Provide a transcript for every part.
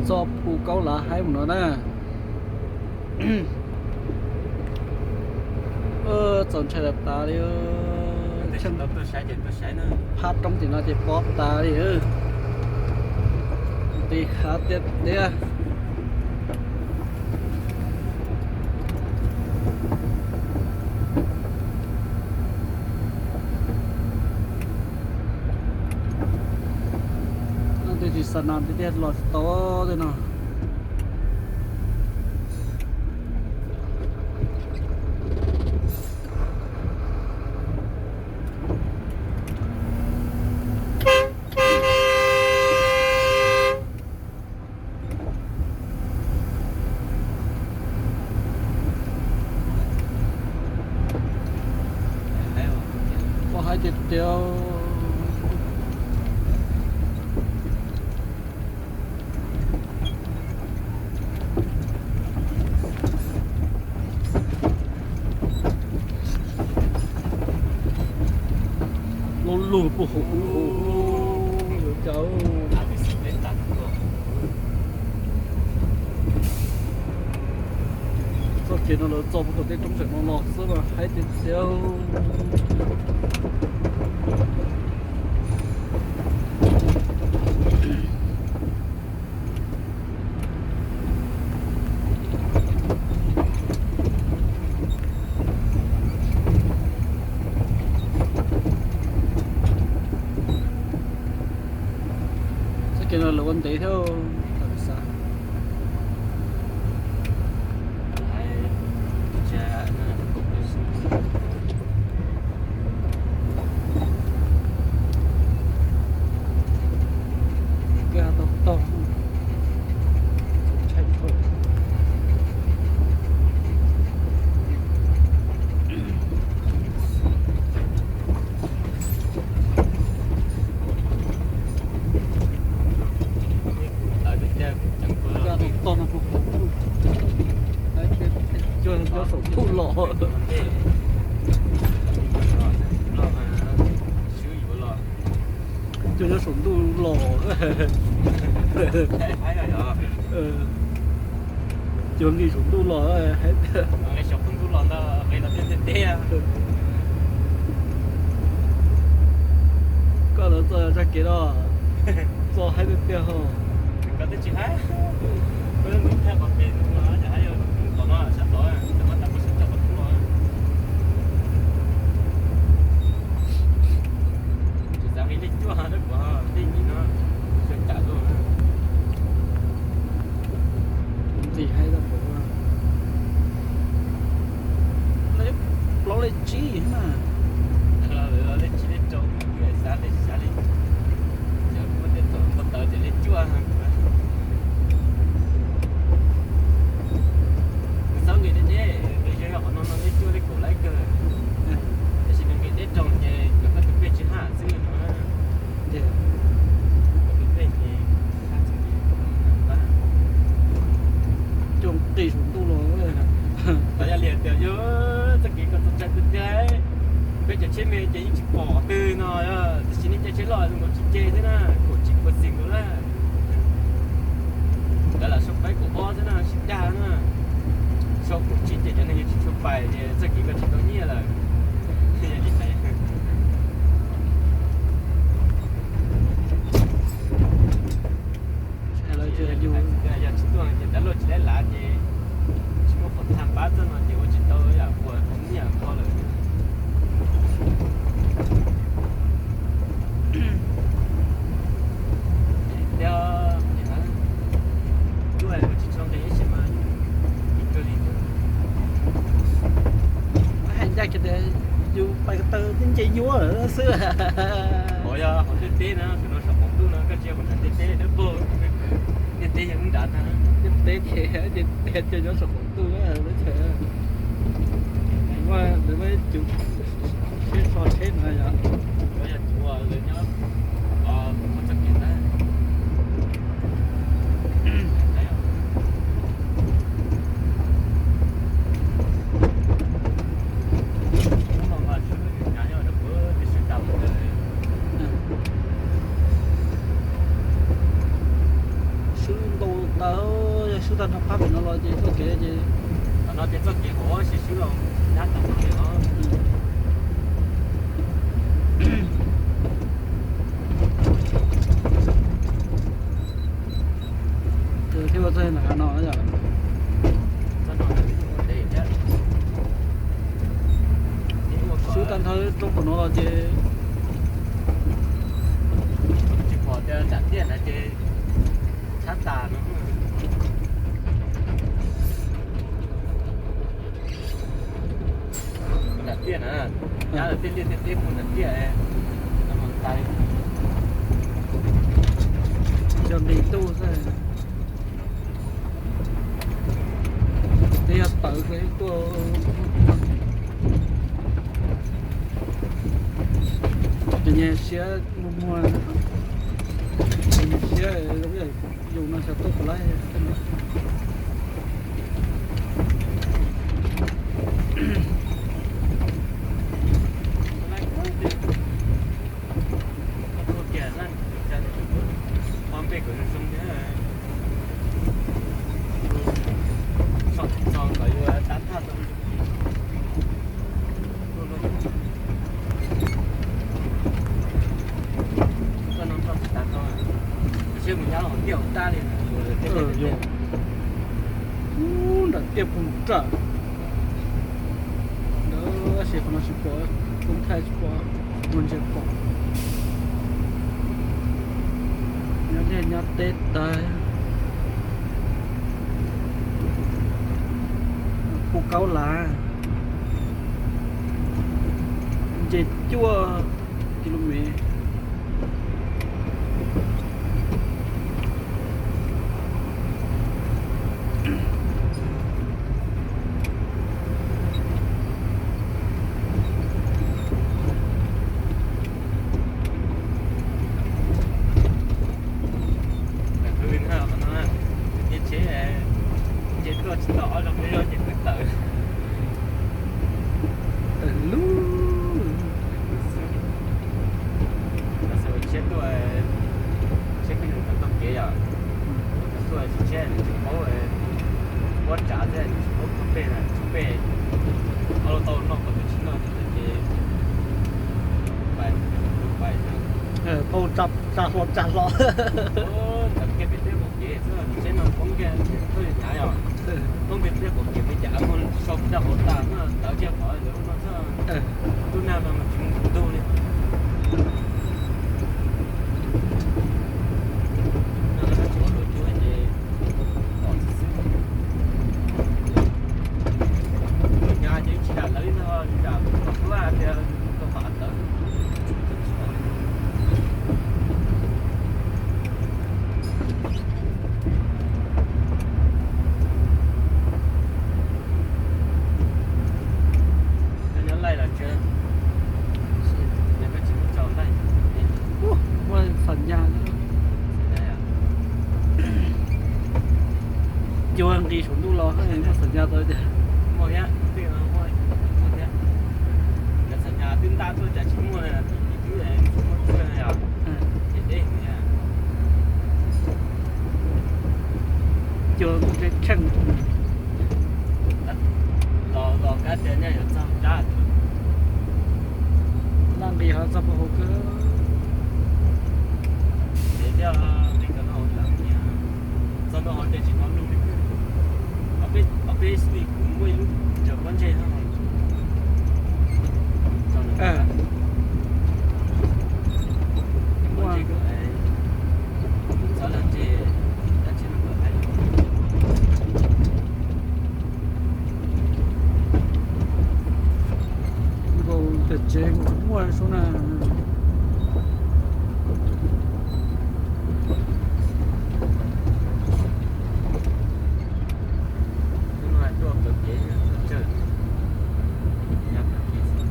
Txoj phu kaub lav haib mus no na. Txaus ntshai tas tas li. Phab roob tim no ces pob tas li. Nti hav tiag tiag. Tej tsis xa nas tiag tiag los tsis tau tej no. Ua haib tiag tiag. Loj lug puag hauv ub, yuav cas. Txoj kev no lawv txo puag tom tej roob sawm no los xwb mas haib tiag tiag. Txoj kev no lawv ua ntev thiab. Tog no, cuag nyob saum ntuj los. Cuag nyob saum ntuj los. Cuag nqis saum ntuj los haib tiag. Koj lawv txoj txoj kev no txo haib tiag tiag ho. Ntxim haib tau npaum, plaub lej tsib na. Xav li, xav li, muab tej thaum npau taws ces li cuaj. Nws txhob nqis deb deb, nqis zog qhov no no li cuaj li kaum lawm kawg. Tab sis nws nqis deb rau ces cov koj tus pej tsis haj xwb no. Koj tus pej ces haj txhob nqis. Coj nqis saum ntuj los. Yog li tias yog txoj kev koj txoj tsaib tiag tiag, peb cov tsheb me ces yeej tsis pom twg no, tab sis nej caij tsheb loj zoo nkaus tsis ce xwb na, kaum tsib puas xis nkaus na. Lawv lam sau peb kaum ob xwb na, sib dag na. Sau kaum tsib ces cov neeg yeej tsis tshua pais ces txoj kev koj tsis tau nyiaj lawm. Yog li hais, yog tsis tuaj ces dav luaj tsis laib lav ces tsis muaj qhov thaj pab txoj no ces ua tsis tau yam ua nyiaj kho lawm. Tias, tias, cuaj mus tsis tshua nqis ib sim mas, ib kawg li. Hais ncaj kiag tias yus pais ko taw twb nce nyuaj lawm xwb. Qhov yog hauv ntiaj teb na, tus no saum qaum ntuj no, koj tsis yog hauv ntiaj teb dawb paug, ntiaj teb yog lub nrad ntag. Ntiaj teb ces ntiaj teb ces nyob saum qaum ntuj na, lawv muab cov tsheb so tsheb no yog, yog cov lawv nyob, o, txoj kev ntawd. Swb ntau Yog swb tag nrho phab pem no los ces txoj kev ces, no ces txoj kev hauv siv swb los nyab tag nrho li os. Ces thiaj ua txoj hav no yom. Swb tag nrho roob pem no los ces tsis pom tias nram tiaj na ces tshab tas no. Nram tiaj na, nyab lawv tej liaj tej teb puag nram tiaj. Yog nqis ntuj xwb. Tej yog tawv tuaj. Ces nyuag siab muag muag, nyuag siab zoo yam yus no xyov tuaj puas laib. Ua kiag na, pab npej kom zoo zoo thiab. Tso kom yus tab thaj tau. Koj no koj tsis tas tau, seb mus nyob hauv tiaj hauv tab li. Ub, nram tiaj puag nram. Tab sis qhov no tsis pom, poob thaij tsis pom, muaj ntsia pom. Nyob liaj nyob teb tas. Puj Kaub Lav, nce cuaj ki lu mev. Nce tsheb, nce tuaj tsis tau ob zaug peb zaug ces pw tawm. Tawm lub, tawm lub xwb. Thaum ua tsheb tuaj, tsheb peb nws tau taug kev yom, thaum tuaj tsis tsheb nws tsis paub, paub tsav thiab nws tsis paub qhov pej na, tsis pej, ob lub tau noj qhov twg tsis noj ces pais, pais. Phauj tsa hlo tsa hlo. Tawm kiag pem tej qaum kev xwb, tsheb no poob kiag tuaj hnyav yom. Poob kiag tej qaum kev pem cas muag so kiag hauv tas no, tawv kiag qhov ntawd no xwb. Tub nag no mas tsis muaj ntug li. No lawv tsis ua luam cuab ces pom xwb xwb. Luam nyav ces tsis zam lawv li no, zam kom tuaj tias tau pam tawv. Koj nyob laij los tsis, koj tsis muaj tsaug laij. Muaj xam nyas. Cua nqis saum ntuj los muaj xam nyas tau tiag. Muaj thiab, muaj thiab. Xam nyas twb ntaj tuaj cas tsis muaj, twb muaj tuaj yom. Ces deb. Cua nqis tsheej. Los los kab tias nyaj yuav txog rab. Laj nqis ho txog puag hauv kawg. Ces thiaj nqis rau no hauv lawm. Txog no hauv ces tsis hnov lus li. Ob peb snic kuv muaj ib lub cov pob ntseg no. Pob ntseg, txhob lag ntseg, tab sis no kom hais. Nkaus tias tsev kuv muaj sub na. Hnub no tuaj kawm kev tsawg, nyob kawm kev xwb.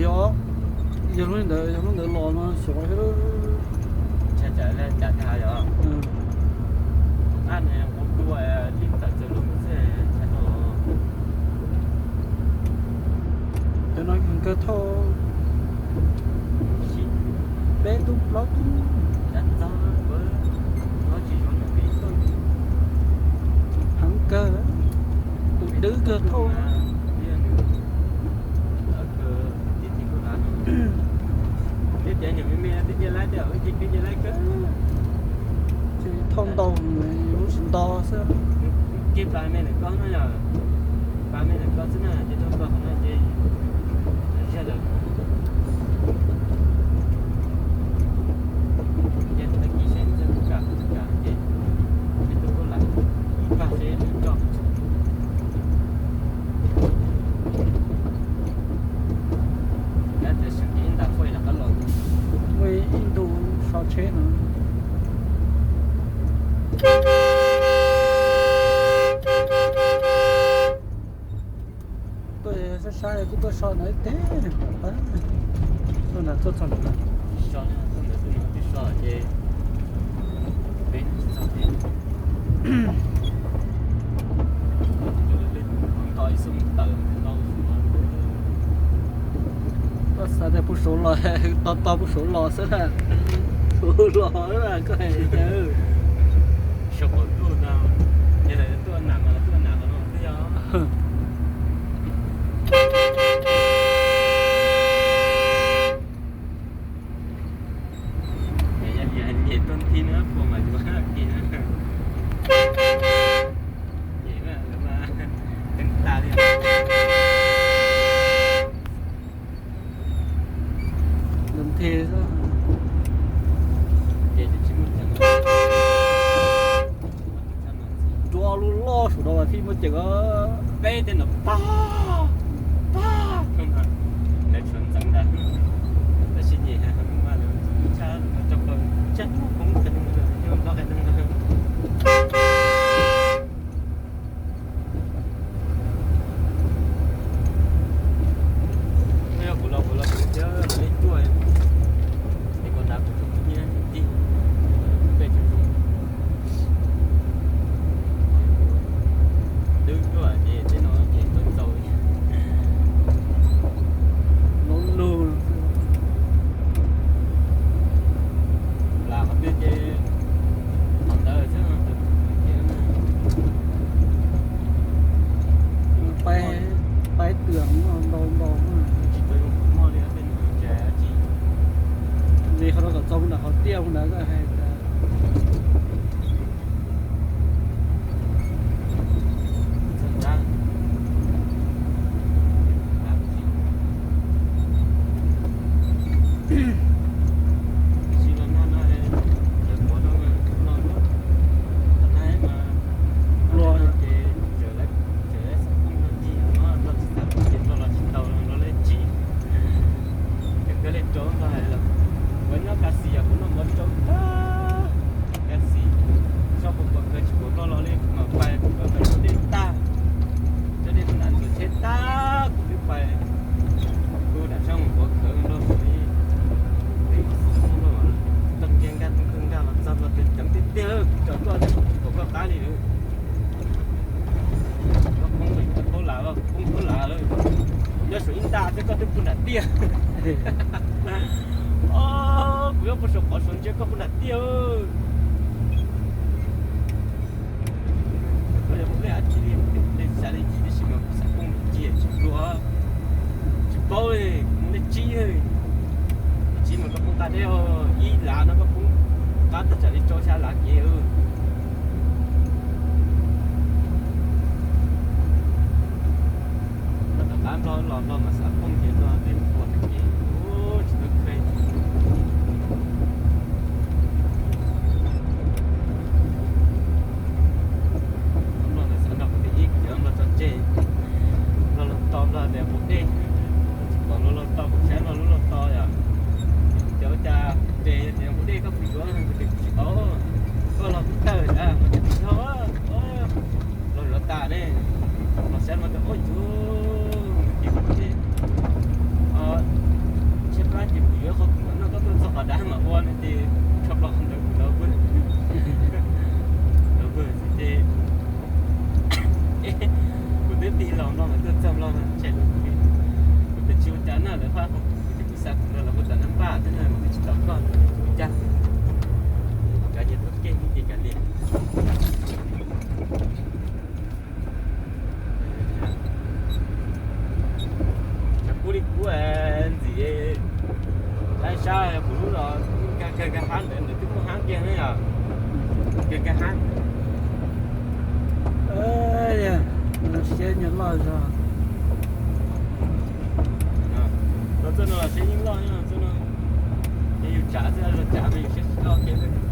Yog, yog lub ntawd, yog lub ntawd los no xyov thiab. Cas cas cas tas yog. Ab, nws kuv tua tib tawm txawv lub xwb. Cov no kawg thauj peb tug plaub tug. Heev kawg, tus dwb kawg thauj. Ces thauj ntau, lub tsis nto xwb. Kiag plas me ntawm koj no yog, plas me ntawm koj xwb na, ces thauj koj qhov no ces zaj lawm. Ces tag kis seb txawj kam kam ces, ces tus koj lam ib plag seb lawv coj. Muaj ib ntu so tsheb no. Tuaj sab sab kuj tuaj so ntawd ib teg, tuaj nram tuaj txog ntawd. Koj xav tias puag saud los, to to puag saud los xwb na. Puag saud los koj hais tias. Nthe, rua lub loj saum no mas thiaj muaj ceem os. Peb tej no pag pag, lawv tshuav ntxeev ntag. Tab sis nyem mas lawv tshab tso plaws tsab poob qhov no, nyob nplob qhov no. Kuv los kuv los kuv thiab li cuaj, es kuv hnav kuv tus nyiaj tig peb caug. Twb cuaj ces tej no ces tuaj txaus. Lub lug los qhov twg ces qhov ntawd xwb. Paib twm ntau ntau, tsis tau muaj li tej no ces tsis li qhov no kom txog mus nram qhov tiaj mus nram ko hais tias Ua nyob ka xis yog kuv noj mov tsau tag, ka xis tso kuv pov khawv tsis pum noj los li kuv mam pais kuv pov khawv rau dej tag, tso dej kuv nram ntxuav tsheb tag kuv twb pais, kuv nram sab mus pov khawv nrog kuv ib tug xib hwb nrog, tag kiag nkag tus kawg nkag los txog los tes ceev tiag tiag, kuv tso koj tsis pum koj qab li lawm. Koj poob, koj poob lam, koj poob koj lam lawm, nyob saum ib nta thiab koj twb pw nram tiaj. Kuv nyob puag saum qhov saum ntsia koj pw nram tiaj. Koj yog ua dab tsi li, xav li ntsis tab sis mas kuv xav poob ntsis tsis luag, tsis paub li, kuv mus dej tsib, dej tsib mas koj poob qab deb, ib lav no koj poob qab tag tsam li rau xya lav kev. Noj tom qab nplog los nplog mas xav poob ces noj tej nplog ces tsis tau kheej. Nplog ntawd xav nrog kuv tus ib kuv cov nplog tso tseg, nplog los to nplog tias mus dej, tsis pom nplog los to kuv saib nplog lub los to yom, ces ua cas ces tias mus dej koj pw yuav kuv tias kuv tsis paub, koj los kuv tawm tas mas tias kuv yog los yuav tas ne, los saib mas tias ua yuav ces kuv ces Kev kaj hab. Siab nyuag loj zog. Los txoj no los siab yeej loj, txoj no yog yus tsav xwb, tsav mas yus siab tsis loj kiag.